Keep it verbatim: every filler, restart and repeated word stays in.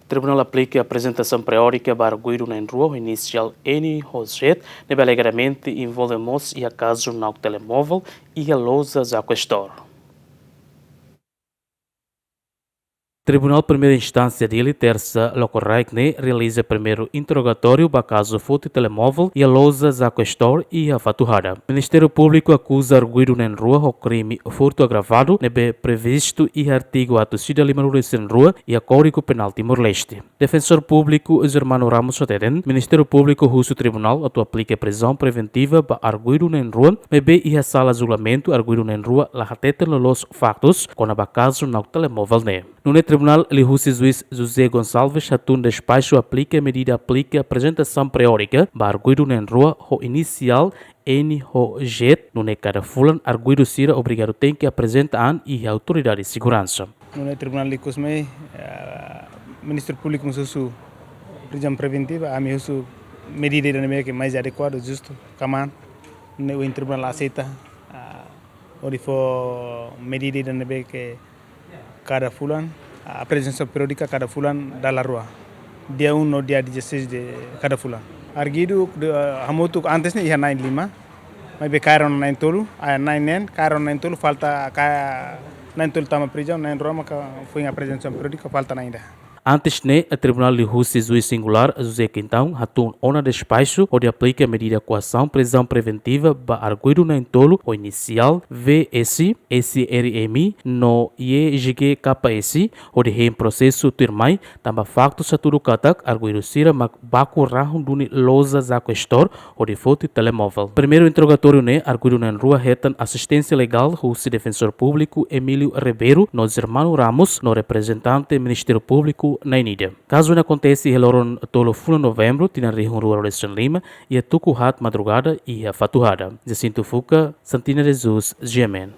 Tribunál aplika aprezentasaun periódika ba arguidu na'in-rua ho inisiál N ho Z, ne'ebé alegadamente envolve mós iha kazu na'ok telemóvel iha loja Zaco Store. Tribunál Primeira Instánsia Dili, tersa loraik ne'e, realiza primeiru interrogatóriu ba kazu foti telemóvel iha loja Zaco Store iha Fatuhada. Ministériu Públiku akuza arguidu na'in-rua ho krime furtu agravadu, ne'ebé previstu iha artigu atus ida lima-nulu-resin-rua iha Kódigu Penál Timor-Leste. Defensór Públiku Germano Ramos hateten, Ministériu Públiku husu tribunál atu aplika prizaun preventiva ba arguidu na'in-rua, maibé iha sala julgamentu arguidu na'in-rua la hateten loloos faktus kona-ba kazu na'ok telemóvel ne'e. Nune'e tribunál liuhusi juís José Gonçalves hatun despaxu aplika medida aplika aprezentasaun periódika ba arguidu na'in-rua ho inisiál N ho Z, nune'e kada fulan arguidu sira obrigadu tenke aprezenta an iha autoridade seguransa. Nune'e tribunál ikus mai, eh, Ministériu Públiku mós husu prizaun preventiva, ami husu medida ida ne'ebé ke mais adekuadu, justu, kmaan, nune'e ohin tribunál aseita, ah, hodi fó medida ida ne'ebé ke kada fulan, aprezentasaun periódika kada fulan dala rua. Dia um no dia dezasseis de kada fulan. Arguidu, de, hamutuk antes ne'e iha na'in-lima, maibé kaer ona na'in-tolu, ah, na'in-neen, kaer ona na'in-tolu, falta ka na'in-tolu tama prizaun, na'in-rua maka foin aprezentasaun periódika, falta na'in ida. Antes ne'e, tribunál liuhusi juís singulár José Quintão hatun ona despaxu hodi aplika medida koasaun prizaun preventiva ba arguidu na'in-tolu ho inisiál V S, S R M no Y G K S, hodi hein prosesu tuirmai, tanba faktus hatudu katak arguidu sira mak baku rahun duni loja Zaco Store hodi foti telemóvel. Primeiru interrogatóriu ne'e, arguidu na'in-rua hetan asisténsia legál husi Defensór Públiku Emílio Ribeiro no Germano Ramos no reprezentante Ministériu Públiku na'in ida. Kazu ne'e akontese iha loron tolu fulan Novembru, tinan rihun rua ruanulu-resin-lima, iha tuku haat madrugada iha Fatuhada. Jacinto Fuca, Santina Jesus, G M N.